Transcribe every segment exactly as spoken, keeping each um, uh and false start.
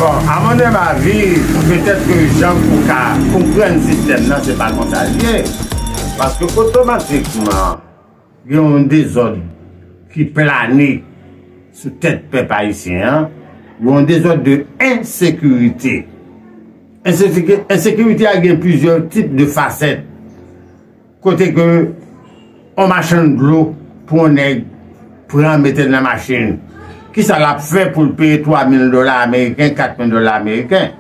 Bon, à mon avis, petèt ke jan pou ka konprann sistèm nan, se pa konsa l ye. Paske otomatikman, gen yon dezòd ki plane sou tèt pèp ayisyen an, yon dezòd de ensekirite. Ensekirite a gen plizyè tip de fasèt. Kote ke yon machann dlo pran yon nèg, pran mete l nan machin. Kisa l ap fè pou l peye twa mil dola ameriken, kat mil dola ameriken?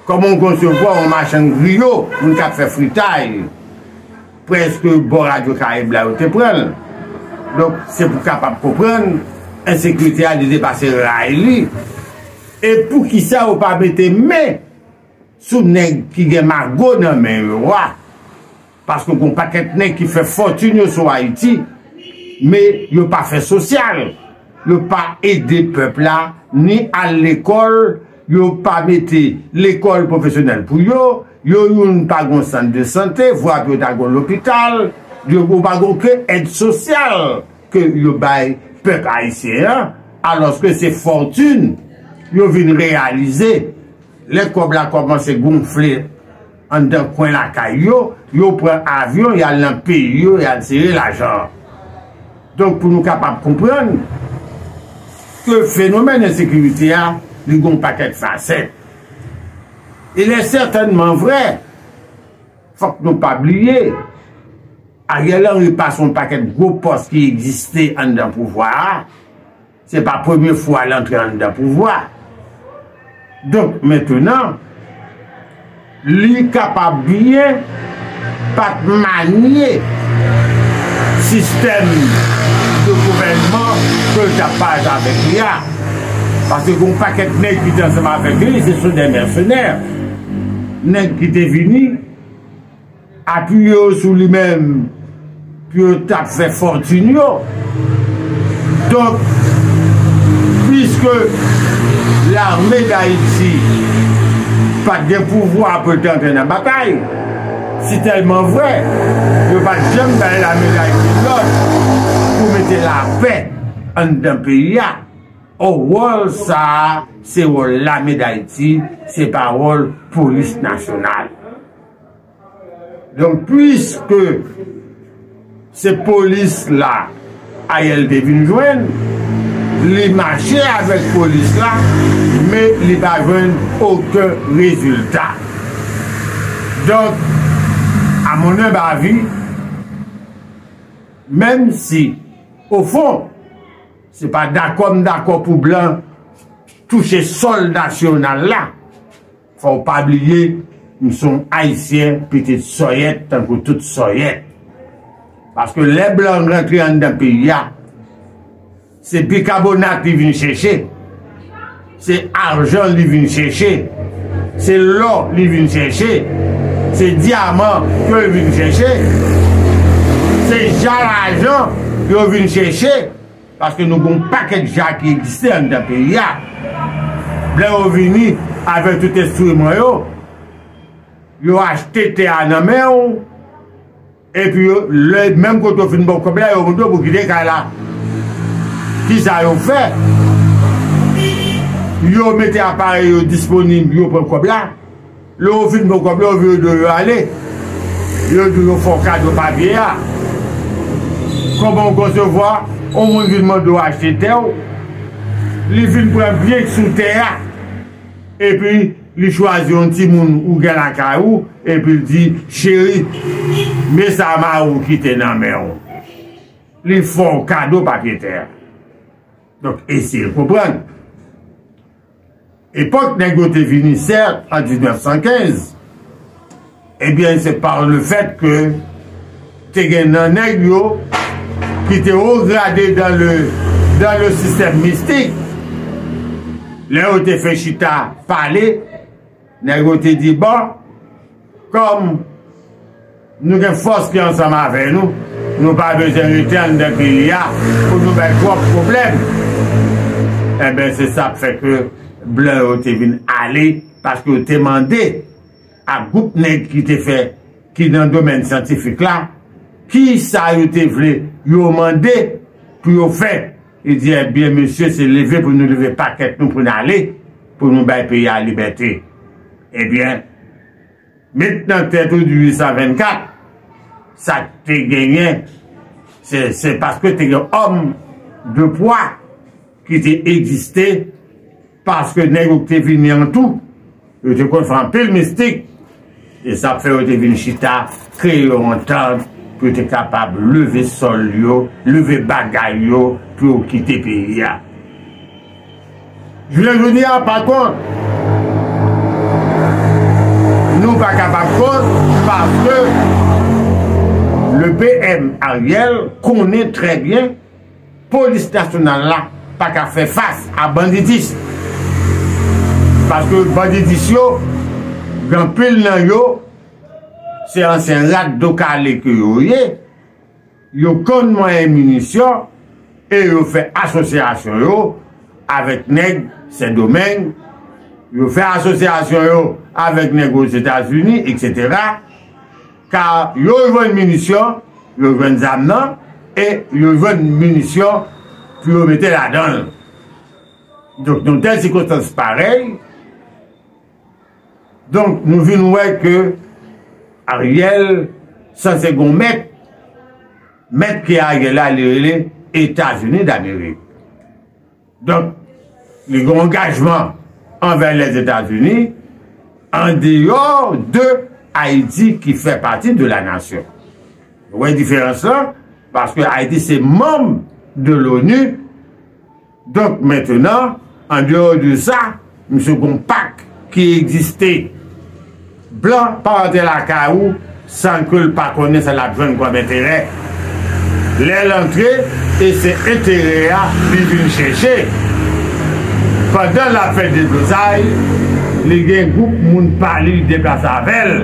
Kòman w konsevwa yon machann griyo, moun k ap fè fritay, prèske bò Radyo Karayib la yo te pran l? Donk, se pou kapab konprann, ensekirite a li depase ray li. E poukisa yo pa mete men sou nèg ki gen mago nan men yo a? Paske gon pakèt nèg ki fè fòtin yo sou Ayiti, men yo pa fè sosyal. Yo pa ede pèp la, ni al lekòl, yo pa mete lekòl pwofesyonèl pou yo, yo youn pa gon sant de sante, vwa pou yo ta gon lopital, yo pa gon ke èd sosyal ke yo bay pèp ayisyen an, alòske se fòtin yo vin reyalize. Lè kòb la kòmanse gonfle anndan kwen lakay yo, yo pran avyon, y al nan peyi yo, y al sere lajan an. Donk, pou nou kapab konprann ke fenomèn ensekirite a, li gen yon pakèt fasèt. Il est certainement vrai, fòk nou pa bliye, Ariel Henry pase yon pakèt gwo pòs ki egziste anndan pouvwa a. Se pa premye fwa l antre anndan pouvwa. Donk, mentenan, li kapab byen pa t manye sistèm de gouvènman ke l t ap pale avèk li a. Paske gen yon pakèt nèg ki te ansanm avèk li, se sou de mèsenè. Nèg ki te vini apiye yo sou li menm pou yo t ap fè fòtin yo. Donk, piske lame d Ayiti pa t gen pouvwa pou l te antre nan batay, si tèlman vre, yo pa t janm bay lame d Ayiti lòd pou mete lapè anndan peyi a. Ò, wòl sa a, se wòl lame d Ayiti, se pa wòl polis nasyonal. Donk, piske se polis la Ariel te vin jwenn, li mache avèk polis la, men li pa jwenn okenn rezilta. Donk, à mon humble avis, menm si, ofon, se pa dakò m dakò pou blan touche sòl nasyonal la, fò w pa bliye, m se yon Ayisyen, pitit sòyèt, tankou tout sòyèt. Paske lè blan rantre anndan peyi a, se bikabonat li vin chèche, se ajan li vin chèche, se lò li vin chèche, se dyaman ke l vin chèche, se ja lajan yo vin chèche. Paske nou gen yon pakèt ja ki egziste anndan peyi a. Lè yo vini avèk tout enstriman yo, yo achte tè a nan men w, epi yo, lè, menm kote yo fin ba w kòb la, yo montre w pou kite kay la. Kisa yo fè? Yo mete aparèy yo disponib, yo pran kòb la. Lè yo fin pran kòb la, yo vire do yo ale. Yo di yo fè w kado papye a. Kòman w konsevwa yon moun vin mande w achte tè w, li vin pran byen k sou tè a, epi li chwazi yon timoun ou gen lakay ou, epi l di, cheri, men sa mari w kite nan men w. Li fè w kado papye tè a. Donk, eseye konprann. Epòk nèg yo te vini, sèt, an diznèf san kenz, ebyen, se pa le fèt ke te gen nan nèg yo ki te wo grade dans le, dans le système mystique. Lè yo te fè chita pale, nèg yo te di, bon, kòm nou gen fòs ki ansanm avè nou, nou pa bezwen rete anndan peyi a pou nou bay twòp pwoblèm. Enben, se sa k fè ke blan yo te vin ale, paske yo te mande a gwoup nèg ki te fè, ki nan domèn syantifik la, kisa yo te vle yo mande pou yo fè. Li di, ebyen, mesye, se leve pou nou leve pakèt nou pou n ale. pou nou bay peyi a libète. Ebyen, met nan tèt ou di uit san vennkat, sa k te genyen, se, se paske te gen òm de pwa ki te egziste, paske nèg yo ki te vini an tou, yo te konn fè anpil mistik, e sa fè yo te vin chita, kreye yon antant pou yo te kapab leve sòl yo, leve bagay yo, pou yo kite peyi a. Jounen jodi a, pa kont, nou pa kapab kont, paske le P M Ariel konnen trè byen polis nasyonal la pa ka fè fas a banditis. Paske banditis yo, gen anpil nan yo, se ansyen rat do kale ke yo ye, yo konn manyen minisyon e yo fè asosyasyon yo avèk nèg Sendomeng, yo fè asosyasyon yo avèk nèg Ozetazini, etsetera. Ka yo jwenn minisyon, yo jwenn zam nan, e yo jwenn minisyon pou yo mete ladan l. Donk, nan tèl sikonstans parèy, donk, nou vin wè ke Ariel sanse gon mèt, mèt ke Ariel la, li rele Etazini Damerik. Donk, li gen angajman anvè Lèzetazini, andeyò de Ayiti ki fè pati de la nasyon. Ou wè diferans lan? Paske Ayiti se manm de l'ONU. Donk, mentenan, andeyò de sa, misye gon pak ki egziste. Blan pa rantre lakay ou san ke l pa konnen sa l ap jwenn kòm enterè. Lè l antre, e se enterè a li vin chèche. Pandan l ap fè deblozay, li gen gwoup moun pa li li deplase avè l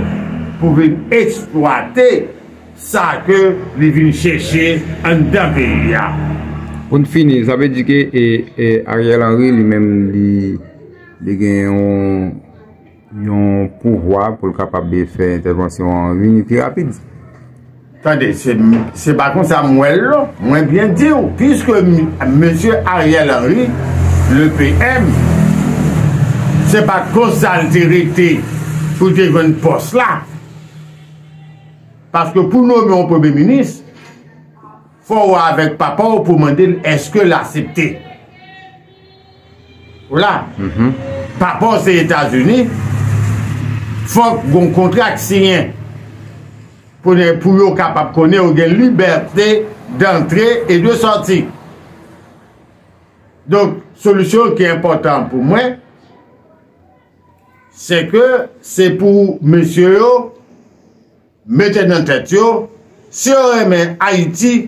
pou vin eksplwate sa ke li vin chèche anndan peyi a. Pou n fini, sa vle di ke, e, e, Ariel Henry, li menm, li, li gen yon, yon pouvwa pou l kapab fè entèvansyon an vini pi rapid. Tande, se, se pa konsa m wè l, non. Mwen byen di w, piske m, mesye Ariel Henry, le P M, se pa konsa l te rete pou l te jwenn pòs la. Paske pou nome yon premye minis, fò w avèk papa w pou mande l èske l aksepte. Ou la. Papa w se Etazini, fòk gon kontra k siyen pou, pou yo kapab konnen yo gen libète dantre e de sòti. Donk, solisyon ki enpòtan pou mwen, se ke se pou mesye yo mete nan tèt yo, si yo renmen Ayiti,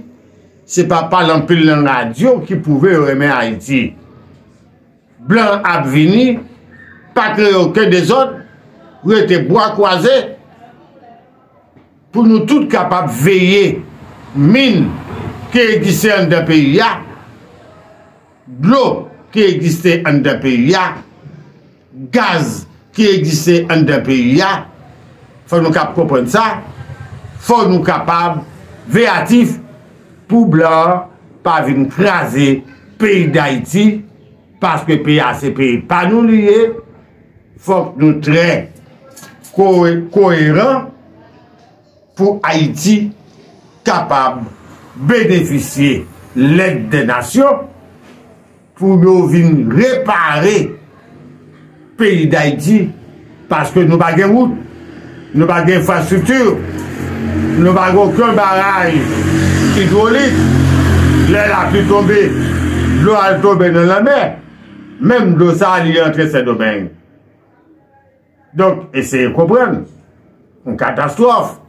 se pa pale anpil nan radyo ki pwouve yo renmen Ayiti. Blan ap vini, pa kreye okenn dezòd, rete bra kwaze, pou nou tout kapab veye min ki egziste anndan peyi a, dlo ki egziste anndan peyi a, gaz ki egziste anndan peyi a. Fò nou kab konprann sa. Fò nou kapab veyatif pou blan an pa vin kraze peyi Dayiti, paske peyi a se peyi pa nou li ye. Fòk nou trè ko-, koyeran pou Ayiti kapab benefisye lèd dè nasyon, pou yo vin repare peyi Dayiti, paske nou pa gen wout, nou pa gen enfrastrikti, nou pa gen okenn baraj idwolik. Lè lapli tonbe, dlo al tonbe nan lanmè, menm dlo sa a li antre Sendomeng. Donk, eseye konprann. Yon katastwòf.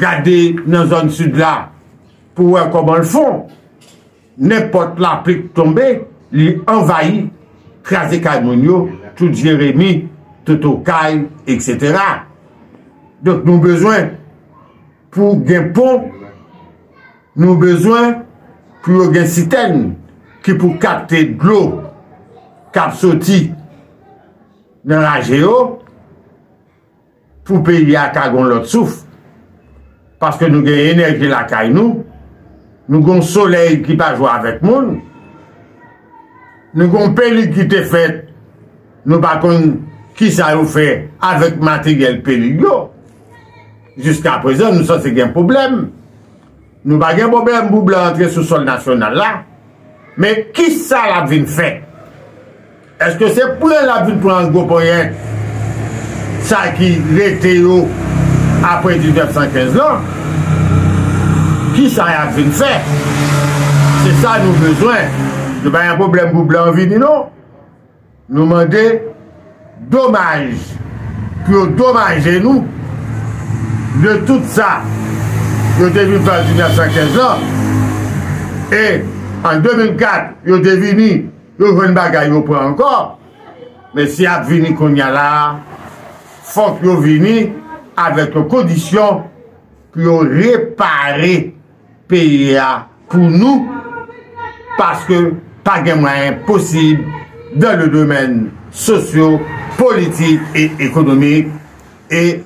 Gade nan zòn sid la pou wè kòman l fon. Nenpòt lapli k tonbe, li anvayi, kraze kay moun yo, tout Jeremi, tout Okay, etsetera. Donk, nou bezwen pou gen pon, nou bezwen pou yo gen sitèn ki pou kapte dlo k ap soti nan raje yo, pou peyi a ka gon lòt souf. Paske nou gen enèji lakay nou, nou gon solèy ki pa jwe avèk moun, nou gon peli ki te fèt Nou pa konn kisa yo fè avèk materyèl peyi yo. Jiskaprezan, nou sanse gen pwoblèm. Nou pa gen pwoblèm pou blan antre sou sòl nasyonal la. Men kisa l ap vin fè? Èske se pran l ap vin pran gwo ponyèt sa ki rete yo apre diznèf san kenz lan? Kisa y ap vin fè? Se sa nou bezwen. Nou pa gen pwoblèm pou blan vini, non. Nou mande domaj pou yo domaje nou de tout sa yo te vin fè an diznèf san kenz lan. E an de mil kat, yo te vini, yo jwenn bagay yo pran ankò. Men si y ap vini kounye a la a, fòk yo vini avèk yon kondisyon pou yo repare peyi a pou nou, paske pa gen mwayen posib dans le domaine socio, politik e ekonomik. E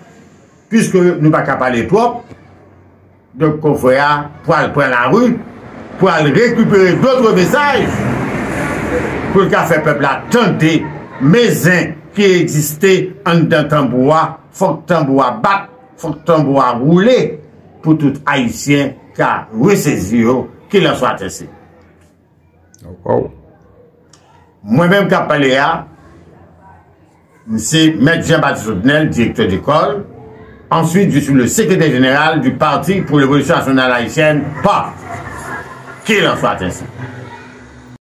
piske nou pa ka pale twòp, donk konfrè a pral pran lari, pral rekipere dòt mesaj pou l ka fè pèp la tande men zen ki egziste anndan tanbou a. Fòk tanbou a bat, fòk tanbou a woule pou tout Ayisyen ka resezi yo, kilanswa tèse. Mwen menm k ap pale a, m se Mèt Jean Baptiste Odnel, direktè dekòl. Ensuite, je suis le secrétaire général du Parti pour l'Évolution Nationale Haïtienne, paf. Kilanswa tèse.